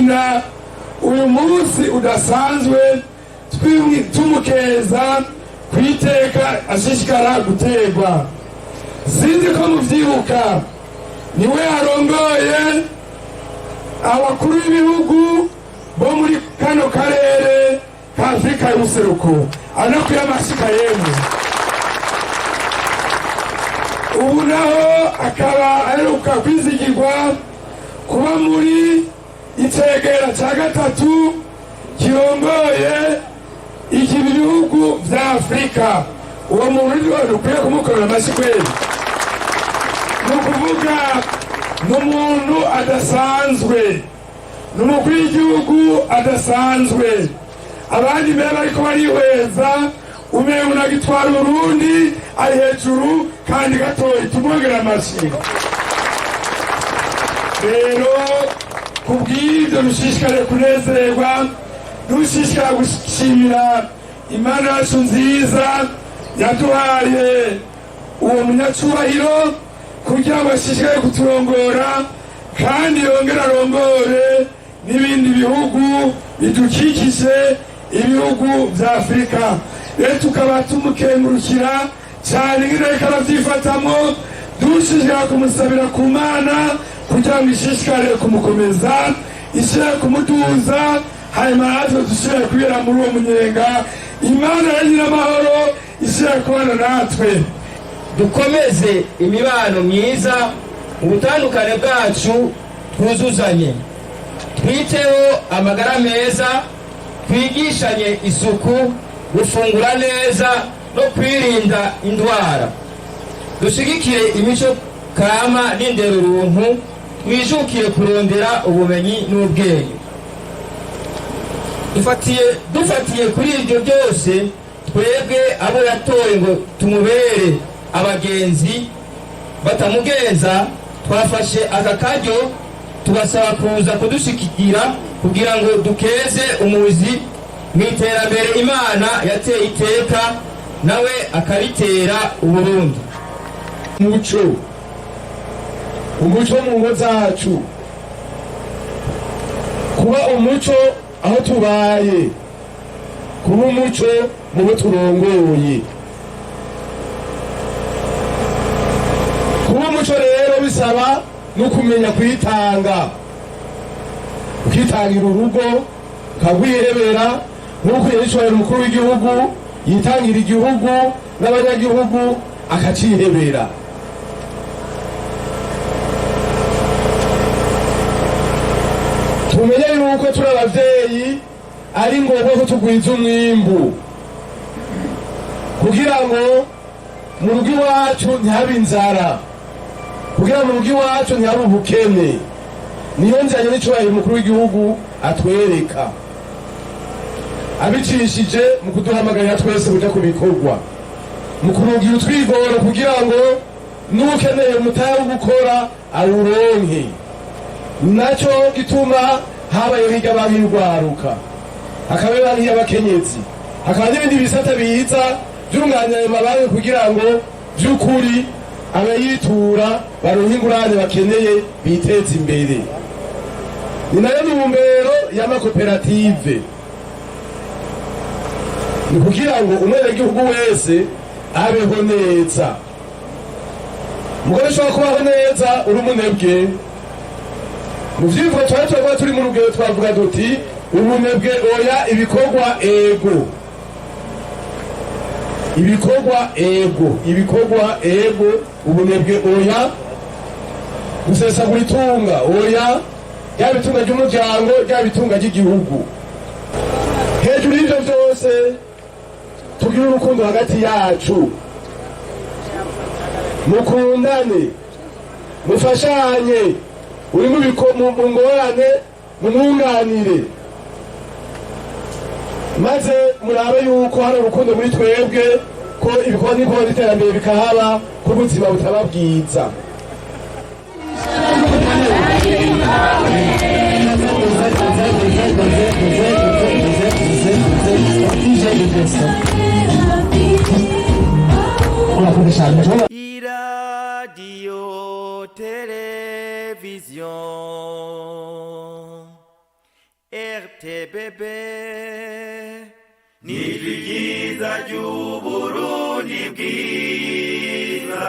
Kanatsinda uyu munsi udasanzwe, tumukeza ku iteka ashishikara guterwa. Sinzi ko muvyibuka, niwe arongoye abakuru b'ibihugu bo muri kano karere ka Afurika y'Ubuseruko. Anakwiye amashika yemwe. Ubu naho akaba aheruka kwizigirwa kuba muri icegera cya gatatu kirongoye iki bihugu vya Afurika. Uwo muntu niwe dukwiye kumukorera amashyi kweli. Ni ukuvuga ni umuntu adasanzwe, ni umukuru w'igihugu adasanzwe. Abandi mbere bariko barihweza, umengo unagitwara Uburundi ari hejuru kandi gatoyi. Tumwongera amashyi rero. Kubw'ibyo dushishikare kunezerwa, dushishikara gushimira Imana yacu nziza yaduhaye uwo munyacubahiro kugira ngo ashishikare kuturongora, kandi yongere arongore n'ibindi bihugu bidukikije, ibihugu vya Afurika. Rero tukaba tumukengurukira cyane ingene ariko aravyifatamwo, dushishikara kumusabira ku Mana kugira ngo ishishikare kumukomeza, ishishikare kumuduza, hanyuma natwe dushobore kubera muri uwo munyenga. Imana ya nyir'amahoro ishobore kubana natwe. Dukomeze imibano myiza mu butandukane bwacu, twuzuzanye, twiteho amagara meza, twigishanye isuku, gufungura neza no kwirinda indwara, dushigikire imico kama n'indero runtu, twijukire kurondera ubumenyi n'ubwenge. Dufatiye kuri ibyo byose, twebwe abo yatoye ngo tumubere abagenzi batamugenza, twafashe aka karyo tubasaba kuza kudushigikira kugira ngo dukeze umuzi mu iterambere Imana yateye iteka nawe akaritera Uburundi. Umuco, umuco mu ngo zacu, kuba umuco aho tubaye, kuba umuco mu bo turongoye. Kuba umuco rero bisaba no kumenya kwitanga, ukitangira urugo, ukagwihebera, nk'uko yishoboye umukuru w'igihugu yitangira igihugu n'abanyagihugu akacihebera. Tumenye yuko turi abavyeyi, ari ngombwa ko tugwiza umwimbu kugira ngo mu rugo iwacu ntihabe inzara, kugira ngo mu rugo iwacu ntihabe ubukene. Niyo nzira n'icubahiro umukuru w'igihugu atwereka abicishije mu kuduhamagarira twese kuja ku bikorwa, mu kurugira utwigoro kugira ngo n'ukeneye umutahe wo gukora awuronke. Nacyo gituma habayeho hirya banki y'urwaruka, hakaba banki y'abakenyezi, hakaba n'ibindi bisata biza byunganira ayo mabanki kugira ngo by'ukuri abayitura baronke ingurane bakeneye, biteze imbere. Ni nayo ntumbero y'amakoperative, ni kugira ngo umwenegihugu wese abeho neza. Mugore ushobora kubaho neza uri umunebwe. Mu vyivugo twari turavuga turi mu rugero, twavuga duti: "Ubunebwe oya, ibikorwa ego, ibikorwa ego, ibikorwa ego, ubunebwe oya, gusesagura itunga oya, ryaba itunga ry'umuryango, ryaba itunga ry'igihugu." Hejuru y'ivyo vyose, tugire urukundo hagati yacu, mukundane, mufashanye, uri mu ngorane mumwunganire, maze murabe yuko hari urukundo muri twebwe, ko ibikorwa n'ibikorwa by'iterambere bikahaba, ko ubuzima butaba bwiza. Iradiyo televiziyo. RTBB nijwi ryiza ry'Uburundi bwiza.